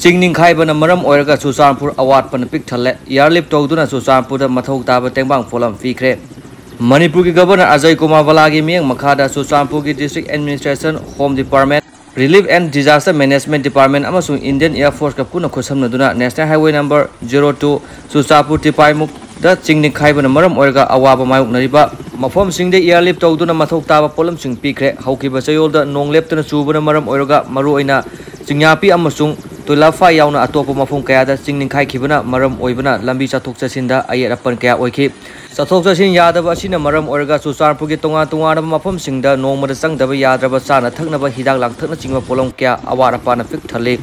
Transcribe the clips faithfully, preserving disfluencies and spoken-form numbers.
ꯆꯤꯡ ꯅꯤꯡꯈꯥꯏꯕꯅ ꯃꯔꯝ ꯑꯣꯏꯔꯒ ꯆꯨꯔꯆꯥꯟꯄꯨꯔ ꯑꯋꯥꯠꯄꯅ ꯄꯤꯛ ꯊꯜꯂꯦ꯫ Airlift ꯇꯧꯗꯨꯅ ꯆꯨꯔꯆꯥꯟꯄꯨꯔꯗ ꯃꯊꯧ ꯇꯥꯕ ꯇꯦꯡꯕꯥꯡ ꯄꯣꯠꯂꯝ ꯄꯤꯈ꯭ꯔꯦ꯫ ꯃꯅꯤꯄꯨꯔꯒꯤ Governor ꯑꯖꯌ ꯀꯨꯃꯥꯔ ꯕꯂꯥꯒꯤ ꯃꯤꯠꯌꯦꯡ ꯃꯈꯥꯗ ꯆꯨꯔꯆꯥꯟꯄꯨꯔꯒꯤ District Administration, Home Department, Relief and Disaster Management Department ꯑꯃꯁꯨꯡ Indian Air Force ꯀ ꯄꯨꯟꯅ ꯈꯨꯠꯁꯝꯅꯗꯨꯅ National Highway number zero two Churachandpur ꯇꯤꯄꯥꯏꯃꯨꯛꯗ ꯆꯤꯡ ꯅꯤꯡꯈꯥꯏꯕꯅ ꯃꯔꯝ ꯑꯣꯏꯔꯒ ꯑꯋꯥꯕ ꯃꯥꯌꯣꯛꯅꯔꯤꯕ ꯃꯐꯝꯁꯤꯡꯗ airlift ꯇꯧꯗꯨꯅ ꯃꯊꯧ ꯇꯥꯕ ꯄꯣꯠꯂꯝꯁꯤꯡ ꯄꯤꯈ꯭ꯔꯦ꯫ ꯍꯧꯈꯤꯕ ꯆꯌꯣꯜꯗ ꯅꯣꯡ ꯂꯦꯞꯇꯅ ꯆꯨꯕꯅ ꯃꯔꯝ ꯑꯣꯏꯔꯒ ꯃꯔꯨꯑꯣꯏꯅ ꯆꯤꯡꯌꯥꯄꯤ ꯑꯃꯁꯨꯡ ꯇꯨꯂꯥꯐꯥꯏ ꯌꯥꯎꯅ ꯑꯇꯣꯞꯄ ꯃꯐꯝ ꯀꯌꯥꯗ ꯆꯤꯡ ꯅꯤꯡꯈꯥꯏꯈꯤꯕꯅ ꯃꯔꯝ ꯑꯣꯏꯕꯅ ꯂꯝꯕꯤ ꯆꯠꯊꯣꯛ ꯆꯠꯁꯤꯟꯗ ꯑꯌꯦꯠ ꯑꯄꯟ ꯀꯌꯥ ꯑꯣꯏꯈꯤ꯫ ꯆꯠꯊꯣꯛ ꯆꯠꯁꯤꯟ ꯌꯥꯗꯕ ꯑꯁꯤꯅ ꯃꯔꯝ ꯑꯣꯏꯔꯒ ꯆꯨꯔꯆꯥꯟꯄꯨꯔꯒꯤ ꯇꯣꯉꯥꯟ ꯇꯣꯉꯥꯟꯕ ꯃꯐꯝꯁꯤꯡꯗ ꯅꯣꯡꯃꯗ ꯆꯪꯗꯕ ꯌꯥꯗ꯭ꯔꯕ ꯆꯥꯅ ꯊꯛꯅꯕ ꯍꯤꯗꯥꯛ ꯂꯥꯡꯊꯛꯅꯆꯤꯡꯕ ꯄꯣꯠꯂꯝ ꯀꯌꯥ ꯑꯋꯥꯠ ꯑꯄꯥꯅ ꯄꯤꯛ ꯊꯜꯂꯤ꯫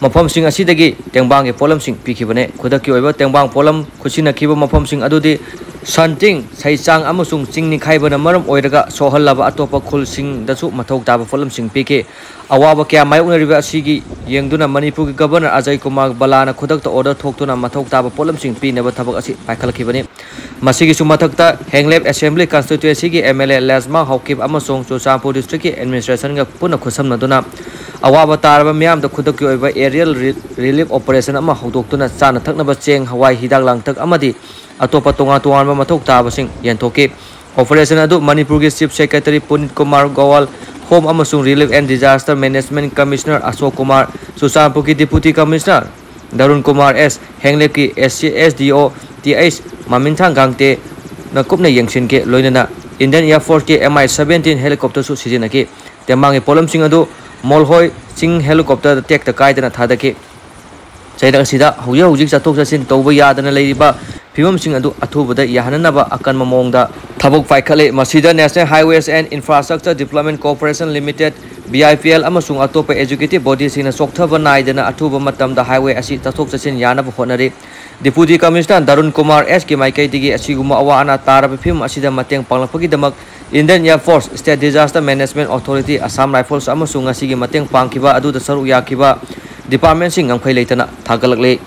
ꯃꯐꯝꯁꯤꯡ ꯑꯁꯤꯗꯒꯤ ꯇꯦꯡꯕꯥꯡꯒꯤ ꯄꯣꯠꯂꯝꯁꯤꯡ ꯄꯤꯈꯤꯕꯅꯤ꯫ ꯈꯨꯗꯛꯀꯤ ꯑꯣꯏꯕ ꯇꯦꯡꯕꯥꯡ ꯄꯣꯠꯂꯝ ꯈꯨꯠꯁꯤꯟꯅꯈꯤꯕ ꯃꯐꯝꯁꯤꯡ ꯑꯗꯨꯗꯤ ꯁꯟꯇꯤꯡ, ꯁꯩꯆꯥꯡ ꯑꯃꯁꯨꯡ ꯆꯤꯡ ꯅꯤꯡꯈꯥꯏꯕꯅ ꯃꯔꯝ ꯑꯣꯏꯔꯒ ꯁꯣꯛꯍꯜꯂꯕ ꯑꯇꯣꯞꯄ ꯈꯨꯜꯁꯤꯡꯗꯁꯨ ꯃꯊꯧ ꯇꯥꯕ ꯄꯣꯠꯂꯝꯁꯤꯡ ꯄꯤꯈꯤ꯫ ꯑꯋꯥꯕ ꯀꯌꯥ ꯃꯥꯌꯣꯛꯅꯔꯤꯕ ꯑꯁꯤꯒꯤ ꯌꯦꯡꯗꯨꯅ ꯃꯅꯤꯄꯨꯔꯒꯤ Governor ꯑꯖꯌ ꯀꯨꯃꯥꯔ ꯕꯂꯥꯅ ꯈꯨꯗꯛꯇ order ꯊꯣꯛꯇꯨꯅ ꯃꯊꯧ ꯇꯥꯕ ꯄꯣꯠꯂꯝꯁꯤꯡ ꯄꯤꯅꯕ ꯊꯕꯛ ꯑꯁꯤ ꯄꯥꯏꯈꯠꯂꯛꯈꯤꯕꯅꯤ꯫ ꯃꯁꯤꯒꯤꯁꯨ ꯃꯊꯛꯇ ꯍꯦꯡꯂꯦꯞ Assembly Constituency ꯒꯤ MLA ꯂꯦꯖꯃꯥ ꯍꯥꯎꯀꯤꯞ ꯑꯃꯁꯨꯡ ꯆꯨꯔꯆꯥꯟꯄꯨꯔ District ꯀꯤ Administration ꯒ ꯄꯨꯟꯅ ꯈꯨꯠꯁꯝꯅꯗꯨꯅ ꯑꯋꯥꯕ ꯇꯥꯔꯕ ꯃꯤꯌꯥꯝꯗ ꯈꯨꯗꯛꯀꯤ ꯑꯣꯏꯕ aerial re-, relief operation ꯑꯃ ꯍꯧꯗꯣꯛꯇꯨꯅ ꯆꯥꯅ ꯊꯛꯅꯕ ꯆꯦꯡ, ꯍꯋꯥꯏ, ꯍꯤꯗꯥꯛ ꯂꯥꯡꯊꯛ ꯑꯃꯗꯤ ꯑꯇꯣꯞꯄ ꯇꯣꯉꯥꯟ ꯇꯣꯉꯥꯟꯕ ꯃꯊꯧ ꯇꯥꯕꯁꯤꯡ ꯌꯦꯟꯊꯣꯛꯈꯤ꯫ Operation ꯑꯗꯨ ꯃꯅꯤꯄꯨꯔꯒꯤ Chief Secretary ꯄꯨꯅꯤꯠ ꯀꯨꯃꯥꯔ ꯒꯣꯋꯥꯜ, Home ꯑꯃꯁꯨꯡ Relief and Disaster Management Commissioner ꯑꯁꯣꯛ ꯀꯨꯃꯥꯔ, ꯆꯨꯔꯆꯥꯟꯄꯨꯔꯒꯤ Deputy Commissioner ꯗꯔꯨꯟ ꯀꯨꯃꯥꯔ ꯑꯦꯁ, ꯍꯦꯡꯂꯦꯞꯀꯤ SDO ꯇꯤ ꯑꯩꯆ ꯃꯥꯃꯤꯟꯊꯥꯡ ꯒꯥꯡꯇꯦꯅ ꯀꯨꯞꯅ ꯌꯦꯡꯁꯤꯟꯈꯤ꯫ ꯂꯣꯏꯅꯅ Indian Air Force ꯀꯤ MI seventeen helicopter ꯁꯨ ꯁꯤꯖꯤꯟꯅꯈꯤ꯫ ꯇꯦꯡꯕꯥꯡꯒꯤ ꯄꯣꯠꯂꯝꯁꯤꯡ ꯑꯗꯨ ꯃꯣꯜꯍꯣꯏ ꯆꯤꯡ helicopter ꯗ ꯇꯦꯛꯇ ꯀꯥꯏꯗꯅ ꯊꯥꯗꯈꯤ꯫ ꯆꯩꯔꯛ ꯑꯁꯤꯗ ꯍꯧꯖꯤꯛ ꯍꯧꯖꯤꯛ ꯆꯠꯊꯣꯛ ꯆꯠꯁꯤꯟ ꯇꯧꯕ ꯌꯥꯗꯅ ꯂꯩꯔꯤꯕ ꯐꯤꯕꯝꯁꯤꯡ ꯑꯗꯨ ꯑꯊꯨꯕꯗ ꯌꯥꯍꯟꯅꯅꯕ ꯑꯀꯟꯕ ꯃꯑꯣꯡꯗ ꯊꯕꯛ ꯄꯥꯏꯈꯠꯂꯤ꯫ ꯃꯁꯤꯗ National Highways and Infrastructure Development Corporation Limited, BIPL, ꯑꯃꯁꯨꯡ ꯑꯇꯣꯞꯄ executive body ꯁꯤꯡꯅ ꯆꯣꯛꯊꯕ ꯅꯥꯏꯗꯅ ꯑꯊꯨꯕ ꯃꯇꯝꯗ highway ꯑꯁꯤ ꯆꯠꯊꯣꯛ ꯆꯠꯁꯤꯟ ꯌꯥꯅꯕ ꯍꯣꯠꯅꯔꯤ꯫ Deputy Commissioner ꯗꯔꯨꯟ ꯀꯨꯃꯥꯔ ꯑꯦꯁ ꯀꯤ ꯃꯥꯏꯀꯩꯗꯒꯤ ꯑꯁꯤꯒꯨꯝꯕ ꯑꯋꯥ ꯑꯅꯥ ꯇꯥꯔꯕ ꯐꯤꯕꯝ ꯑꯁꯤꯗ ꯃꯇꯦꯡ ꯄꯥꯡꯂꯛꯄꯒꯤꯗꯃꯛ Indian Air Force, State Disaster Management Authority, Assam Rifles ꯑꯃꯁꯨꯡ ꯉꯁꯤꯒꯤ ꯃꯇꯦꯡ ꯄꯥꯡꯈꯤꯕ ꯑꯗꯨꯗ ꯁꯔꯨꯛ ꯌꯥꯈꯤꯕ department ꯁꯤꯡ ꯉꯝꯈꯩ ꯂꯩꯇꯅ ꯊꯥꯒꯠꯂꯛꯂꯤ꯫